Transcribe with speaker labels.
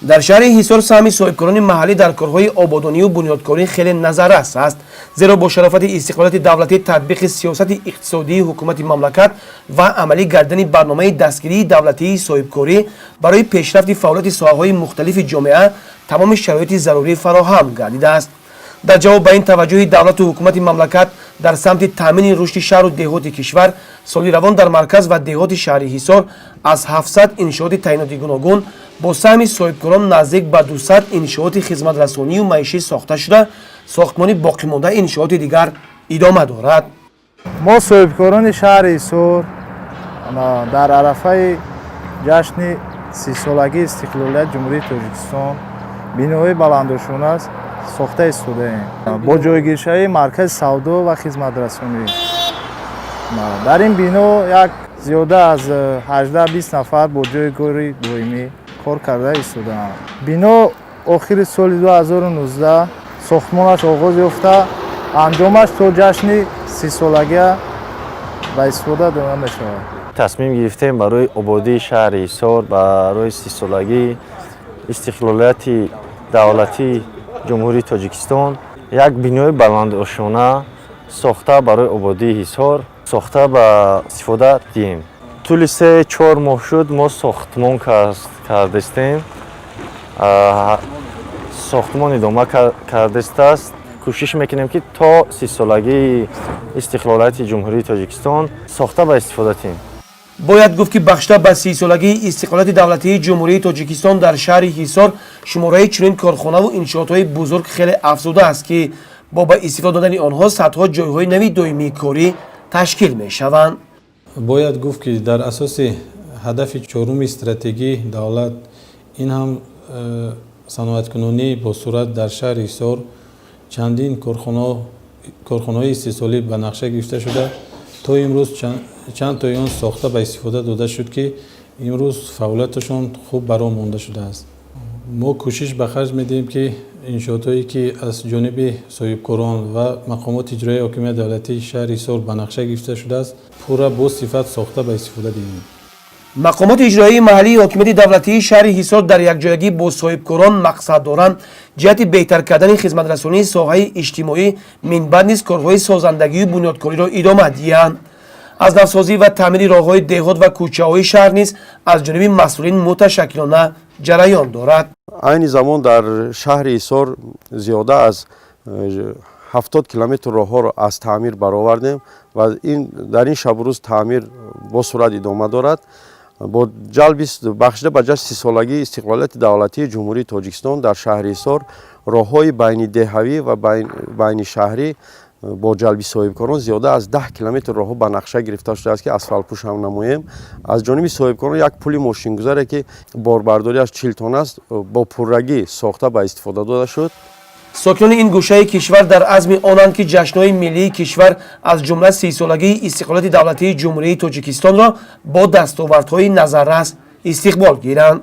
Speaker 1: Дар шаҳри Ҳисор саҳми соҳибкорони маҳаллӣ дар корҳои ободонию бунёдкорӣ хеле назаррас аст, зеро бо шарофати истиқлолияти давлатӣ, татбиқи сиёсати иқтисодии ҳукумати мамлакат ва амалӣ гардидани барномаи дастгирии давлатии соҳибкорӣ барои пешрафти фаъолияти соҳаҳои мухталифи ҷомеа тамоми шароити зарурӣ фароҳам гардидааст. Дар ҷавоб ба ин таваҷҷӯҳи давлату ҳукумати мамлакат дар самти таъмини рушди шаҳру деҳоти кишвар, соли равон дар марказ ва деҳоти шаҳри Ҳисор аз 700 иншооти таъиноти гуногун бо саҳми соҳибкорон наздик ба 200 иншооти хизматрасонию маишӣ сохта шуда, сохтмони боқимонда иншооти дигар идома дорад.
Speaker 2: Мо, соҳибкорони шаҳри Ҳисор, дар арафаи ҷашни 30-солагии истиқлолияти Ҷумҳурии Тоҷикистон биноҳои баландошёна сохта истодаем бо ҷойгиршавии маркази савдо ва хизматрасонӣ. Дар ин бино як зиёда аз 18-20 нафар бо ҷойи кори доимӣ кор карда истодаанд. Бино охири соли 2019 сохтмонаш оғоз ёфта, анҷомаш то ҷашни 30-солагия ба истифода дода мешавад.
Speaker 3: Тасмим гирифтем барои ободии шаҳри Ҳисор, барои 30-солагии истиқлолияти давлатии Ҷумҳурии Тоҷикистон як бинои баландошёна сохта, барои ободии Ҳисор сохта, ба истифода диҳем. Тӯли 3-4 моҳ шуд, мо сохтмон кардастем, сохтмон идома кардастааст. Кӯшиш мекунем, ки то 30-солагии истиқлолияти Ҷумҳурии Тоҷикистон сохта, ба истифода диҳем.
Speaker 1: Бояд гуфт, ки бахшида ба 30-солагии истиқлолияти давлатии Ҷумҳурии Тоҷикистон дар шаҳри Ҳисор шумораи чунин корхонаву иншоотҳои бузург хеле афзудааст, ки бо ба истифода додани онҳо садҳо ҷойҳои нави доимии корӣ ташкил мешаванд.
Speaker 4: Бояд гуфт, ки дар асоси ҳадафи чоруми стратегии давлат, ин ҳам саноаткунонӣ босуръат, дар шаҳри Ҳисор чандин корхонаҳои истеҳсолӣ ба нақша гирифта шуда, то имрӯз чанд тои он сохта, ба истифода дода шуд, ки имрӯз фаъолияташон хуб ба роҳ монда шудааст. Мо кӯшиш ба харҷ медиҳем, ки иншоотҳое, ки аз ҷониби соҳибкорон ва мақомоти иҷроияи ҳокимияти давлатии шаҳри Ҳисор ба нақша гирифта шудааст, пурра бо сифат сохта, ба истифода диҳем.
Speaker 1: Мақомоти иҷроияи маҳаллии ҳокимияти давлатии шаҳри Ҳисор дар якҷоягӣ бо соҳибкорон мақсад доранд ҷиҳати беҳтар кардани хизматрасонии соҳаи иҷтимоӣ минбаъд низ корҳои созандагию бунёдкориро идома диҳанд. Аз навсозӣ ва таъмири роҳҳои деҳот ва кӯчаҳои шаҳр низ аз ҷониби масъулин муташаккилона ҷараён дорад.
Speaker 5: Айни замон дар шаҳри Ҳисор зиёда аз 70 километр роҳҳоро аз таъмир баровардем ва дар ин шабу рӯз таъмир бо суръат идома дорад. Бо ҷалби бахшида ба ҷашни 30-солагии истиқлолияти давлатии Ҷумҳурии Тоҷикистон дар шаҳри Ҳисор роҳҳои байнидеҳавӣ ва байнишаҳрӣ бо ҷалби соҳибкорон зиёда аз 10 километр роҳҳо ба нақша гирифта шудааст, ки асфалтпӯш ҳам намоем. Аз ҷониби соҳибкорон як пули мошингузаре, ки борбардориаш 40 тонна аст, бо пуррагӣ сохта, ба истифода дода шуд.
Speaker 1: Сокинони ин гӯшаи кишвар дар азми онанд, ки ҷашнҳои миллии кишвар, аз ҷумла 30-солагии истиқлолияти давлатии Ҷумҳурии Тоҷикистонро бо дастовардҳои назаррас истиқбол гиранд.